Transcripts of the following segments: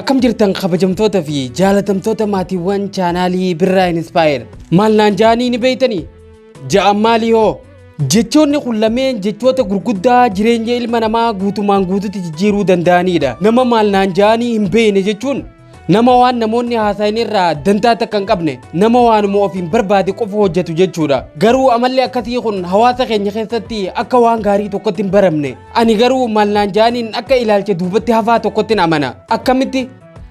Akkam jirtan kabajamtoota fi jaalatamtoota maatiiwwan chaanaalii Birraa Inspire. Maal naan ja'anii ni beeytanii? Ja'an maalii hoo? Jechoonni kun lameen jechoota gurguddaa jireenya ilma namaa guutumaan guututti jijjiiruu danda'anidha. Nama maal naan ja'anii hin beekne jechuun nama waan namoonni haasayan irraa dantaa takka hin qabne, nama waanuma ofiin barbaade qofa hojjetu jechuudha. Garuu amalli akkasii kun hawaasa keenya keessatti akka waan gaarii tokkotti hin baramne. Ani garuu maal naan ja'aniin akka ilaalcha duubatti hafaa tokkotti amana. Akkamitti?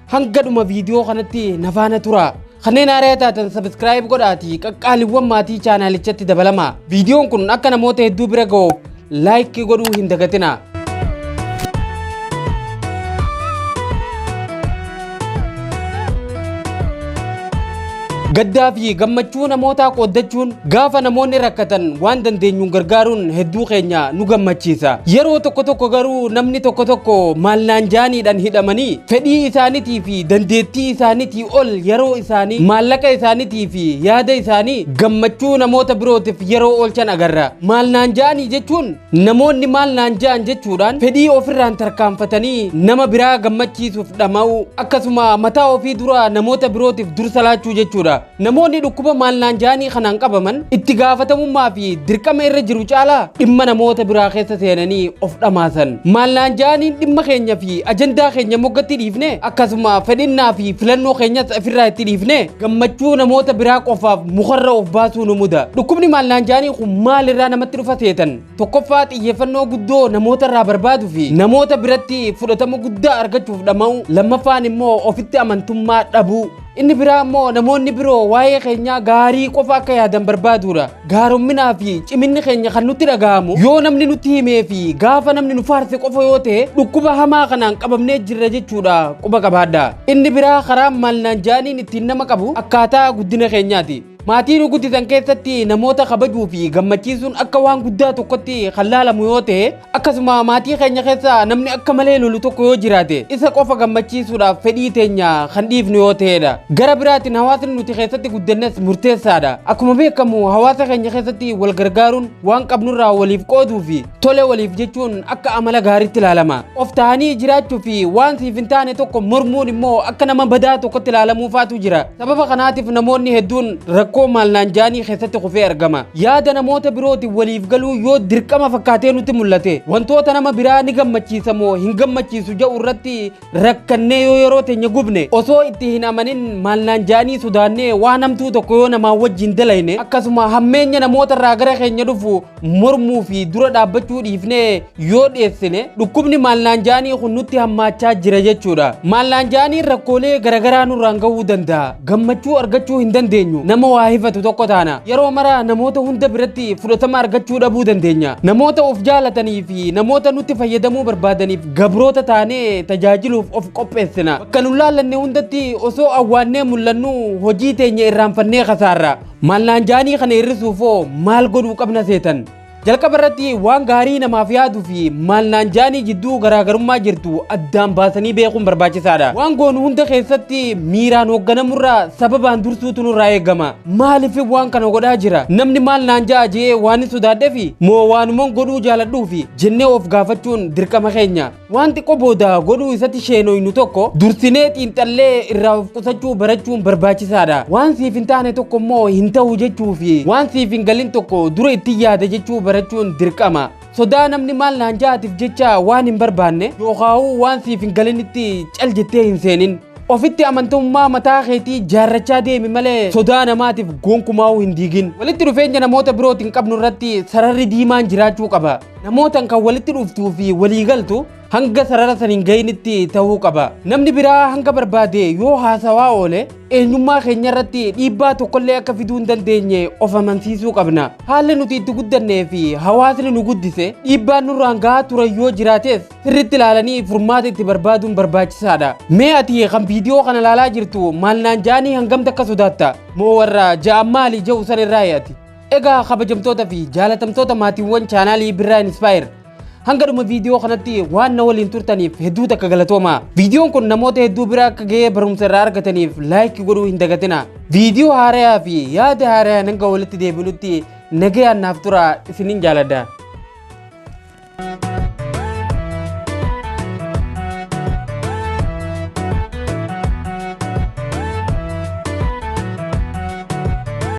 Hanga dhuma viidiyoo kanatti na faana tura. Kanneen haaraa taatan subscribe godhaatii qaqqaaliiwwan maatii chaanaalichatti dabalamaa. Viidiyoon kun akka namoota hedduu bira ga'uuf like godhuu hin dagatinaa. Gaddaa fi gammachuu namootaa qooddachuun gaafa namoonni rakkatan waan dandeenyuun gargaaruun hedduu keenya nu gammachiisa. Yeroo tokko tokko garuu namni tokko tokko maal naan ja'aniidhaan hidhamanii fedhii isaaniitii fi dandeettii isaaniitii ol yeroo isaanii, maallaqa isaaniitii fi yaada isaanii gammachuu namoota birootiif yeroo oolchan agarra. Maal naan ja'anii jechuun namoonni maal naan ja'an jechuudhaan fedhii ofirraan tarkaanfatanii nama biraa gammachiisuuf dhama'uu, akkasuma mataa ofii dura namoota birootiif dursa laachuu jechuudha. Namoonni dhukkuba maal naan ja'anii kanaan qabaman itti gaafatamummaa fi dirqama irra jiru caalaa dhimma namoota biraa keessa seenanii of dhamaasan. Maal naan ja'aniin dhimma keenya fi ajandaa keenya moggatti dhiifne, akkasuma fedhinnaa fi filannoo keenyas ofirraa itti dhiifne gammachuu namoota biraa qofaaf mukarra of baasuu nu muda. Dhukkubni maal naan ja'anii kun maalirraa namatti dhufa seetan? Tokkoffaa, xiyyeeffannoo guddoo namoota irraa barbaaduu fi namoota biratti fudhatama guddaa argachuuf dhama'u. Lammaffaan immoo ofitti amantummaa dhabuu. Inni biraa immoo namoonni biroo waa'ee keenyaa gaarii qofa akka yaadan barbaaduudha. Gaaromminaa fi ciminni keenya kan nutti dhaga'amu yoo namni nutti himee fi gaafa namni nu faarse qofa yoo ta'e dhukkuba hamaa kanaan qabamnee jirra jechuudha, quba qabaadha. Inni biraa karaa maal naan ja'aniin ittiin nama qabu akkaataa guddina keenyaati. Maatii nu guddisan keessatti namoota kabajuu fi gammachiisuun akka waan guddaa tokkotti kan laalamu yoo ta'e, akkasuma maatii keenya keessa namni akka malee lolu tokko yoo jiraate isa qofa gammachiisuudhaaf fedhii teenya kan dhiifnu yoo ta'edha. Gara biraatiin hawaasni nuti keessatti guddannes murteessaadha. Akkuma beekamu hawaasa keenya keessatti wal gargaaruun, waan qabnurraa waliif qooduu fi tole waliif jechuun akka amala gaariitti ilaalama. Of ta'anii jiraachuu fi waan siif hin taane tokko mormuun immoo akka nama badaa tokkotti ilaalamuufaatu jira. Sababa kanaatiif namoonni hedduun rakkoo maal naan ja'anii keessatti kufee argama. Yaada namoota birootiin waliif galuu yoo dirqama fakkaatee nutti mul'ate, wantoota nama biraa ni gammachiisa moo hin gammachiisu jedhu irratti rakkannee yoo yeroo teenya gubne, osoo itti hin amanin maal naan ja'anii sodaannee waan hamtuu tokko yoo namaa wajjin dalayne, akkasuma hammeenya namoota irraa gara keenya dhufu mormuu fi dura dhaabbachuu dhiifnee yoo dhiyeessine, dhukkubni maal naan ja'anii kun nutti hammaachaa jira jechuudha. Maal naan ja'anii rakkoolee garaagaraa nurraan gahuu danda'a. Gammachuu argachuu hin dandeenyu. Nama waa hifatu tokko taana. Yeroo mara namoota hunda biratti fudhatama argachuu dhabuu dandeenya. Namoota of jaalatanii fi namoota nutti fayyadamuu barbaadaniif gabroota taanee tajaajiluuf of qopheessina. Bakka nu laallanne hundatti osoo awwaannee mul'annu hojii teenya irraanfannee kasaarra. Maal naan ja'anii kana hir'isuufoo maal godhuu qabna seetan? Jalqaba irratti waan gaarii namaaf yaaduu fi maal naan ja'anii jidduu garaagarummaa jirtu addaan baasanii beekuun barbaachisaadha. Waan goonu hunda keessatti miiraan hoogganamurraa sababaan dursuutu nurraa eegama. Maaliif waan kana godhaa jira? Namni maal naan ja'a jee waan hin sodaadheefi moo waanuman godhuu jaaladhuufi jennee of gaafachuun dirqama keenya. Waan xiqqoo booda godhuu isatti sheenoynu tokko dursinee xiinxallee irraa of qusachuu barachuun barbaachisaadha. Waan siif hin taane tokko immoo hin ta'u jechuu fi waan siif hin galin tokko dura itti yaada jechuu barachuun dirqama. Sodaa namni maal naan ja'aatiif jecha waan hin barbaanne yookaan waan siif hin galinitti cal jettee hin seenin. Ofitti amantummaa mataa keetii jaarrachaa deemi malee sodaa namaatiif gonkumaa hin diigin. Walitti dhufeenya namoota birootiin qabnu irratti sararri diimaan jiraachuu qaba. Namootaan kan walitti dhuftuu fi walii galtu hanga sarara san hin gahinitti ta'uu qaba. Namni biraa hanga barbaade yoo haasawaa oole eenyummaa keenya irratti dhiibbaa tokkollee akka fiduu hin dandeenye of amansiisuu qabna. Haalli nuti itti guddannee fi hawaasni nu guddise dhiibbaan nurraan gahaa turan yoo jiraates sirriitti ilaalanii furmaata itti barbaaduun barbaachisaadha. Mee ati kan viidiyoo kana ilaalaa jirtu maal naan ja'anii hangam takka sodaatta? Moo warra ja'an maali jedhu san irraa ati? Egaa kabajamtoota fi jaalatamtoota maatiiwwan chaanaalii Birraa Inspire, hanga dhuma viidiyoo kanatti waan na waliin turtaniif hedduu takka galatooma. Viidiyoon kun namoota hedduu bira akka gahee barumsa irraa argataniif like godhuu hin dagatina. Viidiyoo haarayaa fi yaada haarayaa hanga walitti deebinutti nagayaan naaf tura, isinin jaaladha.